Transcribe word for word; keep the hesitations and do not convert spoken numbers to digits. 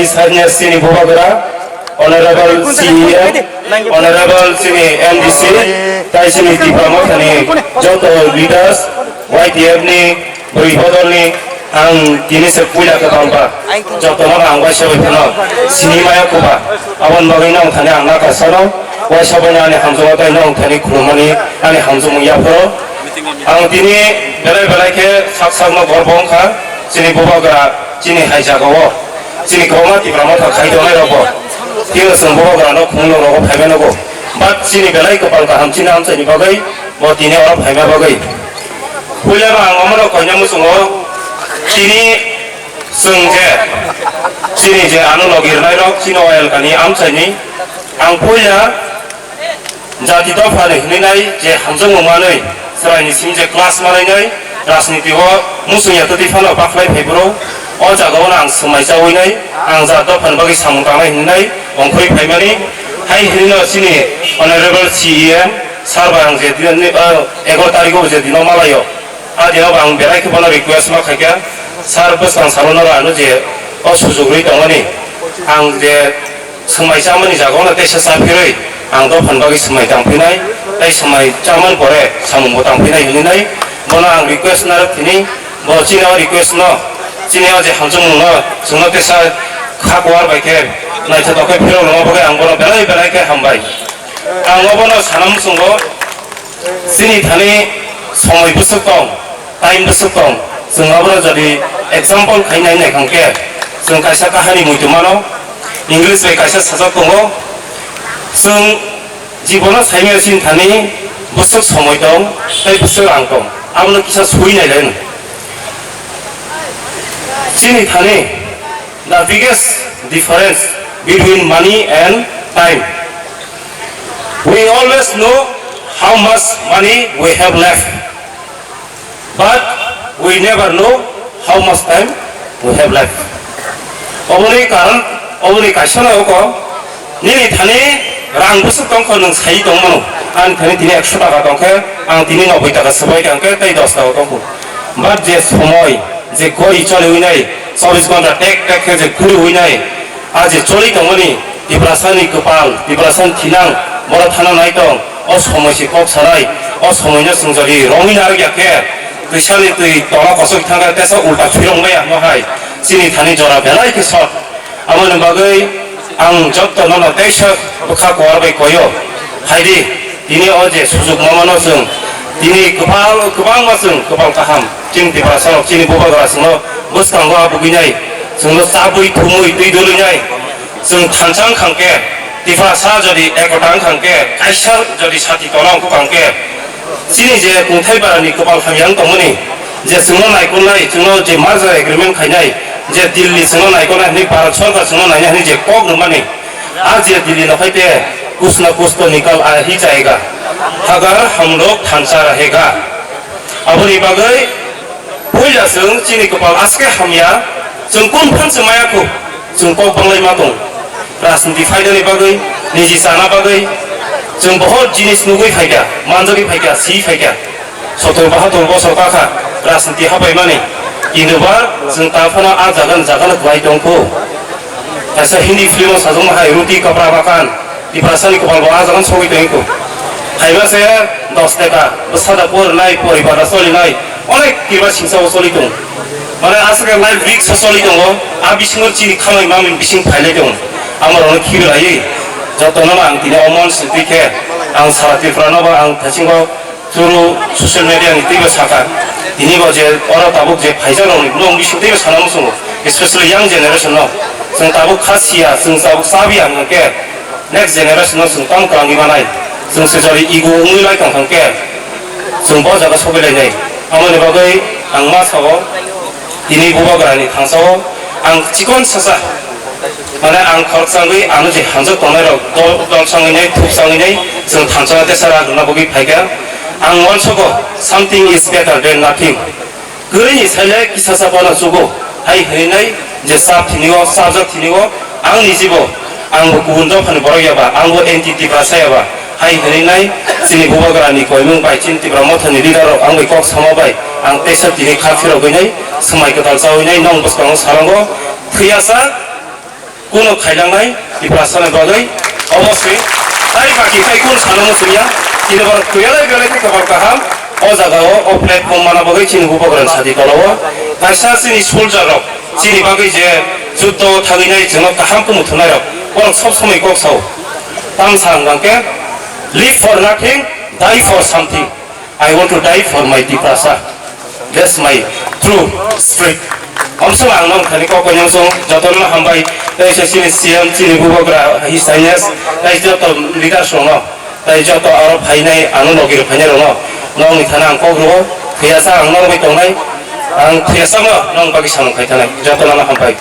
Senior chini Bubagra, Honorable C E M, Honorable chini M D C, tai chini Tipra Mothani joto leaders, Y T F ni, bwrwi bodolni, ang tini se puila kwbangba jotono ang waisa bai phano sini maya kuba. Aboni bagwi nang thani ang naka sano waisa bai ani hamjao tai nang thani khulumani ani hamjao yaphoro. Ang tini belai belai khe sak sakno gorbo wngkha chini Bubagra chini hai jagao. Chini kwbangma Tipra Motha khai tongnai rokbo. Tino chwng Bubagrano khumulwng rogo phaibai nogo. But chini belai kwpal kaham chini amchaini bagwi bo tini oro phaima bagwi. Puila bo ang omono koina muchungo tini chwng je chini je ano logi rwnai rok chini O L K ni amchaini ang puila jati dopha ni hinwi nai je hamjakmung manwi chwraini simi je class manwi nai rajniti o muchung ya twtwi phano bakhlai phai bwrw o jaga o ang swmai chawi nai ang jat dopha ni bagwi samung tangnai hinwi nai ongkhorwi phaimani hai hinwi no chini honorable C E M sir bai ang je din ni, ah, egaroh tarikh o je dino malaio. A dino ang belai khe bono request ma khaikha, sir, bwskang salo no ano je o sujugri tongmani, ang je swmai chamani jaga ono teisa chapirwi, ang dophani bagwi swmai tangphinai, tei swmai chamani pore samungbo tangphinai hinwi nai, bono ang request narwk thini, bo chini o request no, chini o je hamjakmung no, chwngno teisa kha kuar bai khe, naithotok khe phirok rwma bagwi ang bono belai belai khe hambai. Ang obono sana muchungo, chini thani somoi bwswk tong, time bwswk tong, chwng abono jodi example khai nai nai kha khe, chwng kaisa kahani muitu mano, English bai kaisa sajak tongo, chwng jibono saimaya chini thani bwswk somoi tong, tei bwswk rang tong, abono kisa sui nai lai no. Chini thani the biggest difference between money and time. We always know how much money we have left, but we never know how much time we have left. Oboni karon, oboni kaisa no oko, nini thani rang bwswk tongkho nwng sai tongmano, ani thani tini ekso taka tongkhe, ang tini noboi taka swbai tongkhe, tei dos taka tongkho. But je somoi, je gori choli winai, chobbish ghonta tek tek khe je guri winai, a je choli tongmani, Tiprasani kwpal, Tiprasani thinang, boro thana nai tong, o somoi se kok sanai, o somoino chwng jodi romwi narwk ya khe, twisani twi tola kosok thangkha, tesa ulta phirong bai ang no hai, chini thani jora belai khe sot. Aboni bagwi ang jotto nono teisa bwkha kuar bai koyo, phaidi, tini o je sujuk mamano chwng, tini kwbang, kwbangma chwng kwbang kaham, chini Tiprasa rok, chini Bubagra chwngno bwskango abugwinai, chwngno chabwi thumwi twi dulwinai, chwng thansa wngkha khe, Tiprasa jodi ekota wngkha khe, kaisa jodi sati tola wngkha khe, chini je kungthai barani kwpal hamya wng tongmani, je chwngno naikolnai, chwngno je merger agreement khainai, je Delhi chwngno naikolnai hinwi Bharat Sarkar chwngno nainai hinwi je kok rwmani, a je Delhi no phai te kuch na kuch to nikal aa hi jayega, agar hum log thansa rahega. Aboni bagwi puila chwng chini kwpal aske hamya, chwng kun phan se maya khu, chwng kok banglai ma tong. Rajniti phaidani bagwi, niji chana bagwi, chwng bohot jinis nugwi phaikha, manjagwi phaikha, si phaikha. Sottor bahattor bosor kakha rajniti hapaimani. Kintu ba chwng ta phano a jagan jagano kwlai tongkho. Kaisa Hindi film o sajwkma hai Ruti Kapra Bakan, Tiprasani kwpal bo a jagan sogwi tongkho. Haiba se dos taka bwsada porinai, poribar solinai, onek kiba singsa o soli tong. Mane aswk life risk o soli tongo, a bisingo chini khamai mamani bising phailai tongo. Amorokno khibi laiwi jotono ang tini o mon sitwi khe ang sara Tripura no ba ang thaisingo through social media ni twibo sakha. Tini bo je oro tabuk je phaijak rok ni bwrong bising twibo sana muchungo, especially young generation no. Chwng tabuk kha siya, chwng tabuk chabiya hwnkhe next generation no chwng tamo kwlangwi manai. Chwng se jori ego wngwi lai tong kha khe chwng bo jaga sogwi lainai. Amoni bagwi ang ma sao. Tini Bubagrani thangsao ang chikon sasa, mane ang khorok changwi ano je hamjak tongnai rok dol, dol sangwi nai, thup sangwi nai, chwng thansa tesa rang rwna bagwi phaikha. Ang uansukgo, something is better than nothing. Kwrwini saile kisa sa phano chugo, hai hwnwi nai je chap thini o, chapjak thini o, ang nijibo, ang bo kubun dophani borok ya ba, ang bo anti Tiprasa ya ba, hai hwnwi nai chini Bubagrani koimung bai chini Tipra Mothani leader rok ang bai kok sama bai ang teisa tini kha phirogwi nai swmai kwtal chawi nai nong bwskango salango thwiya sa Kuno khailangnai Tiprasani bagwi obo se. Tai baki tai kun sano muchungya. Chini borok tuyalai belai khe kabal kaham. O jaga o, o platform mana bagwi chini bubagrani sadi tola o. Kaisa chini soldier rok, chini bagwi je juddo thangwi nai chwngno kaham khe muthunai rok. Borok sob somoi kok sao. Tang sa hwnka khe, "Live for nothing, die for something." I want to die for my Tiprasa. That's my true spirit. Omsong ang nong thani kok konyang song jotono hambai. Tai se chini C M, chini bubagra, His Highness, tai joto leaders rokno, tai joto aro phainai ano logi rok phainai rokno nongni thana ang kok rwo. Thuyasa ang nong bai tongnai. Ang thuyasa no nong bagi samung khai thanai. Jotono hambai.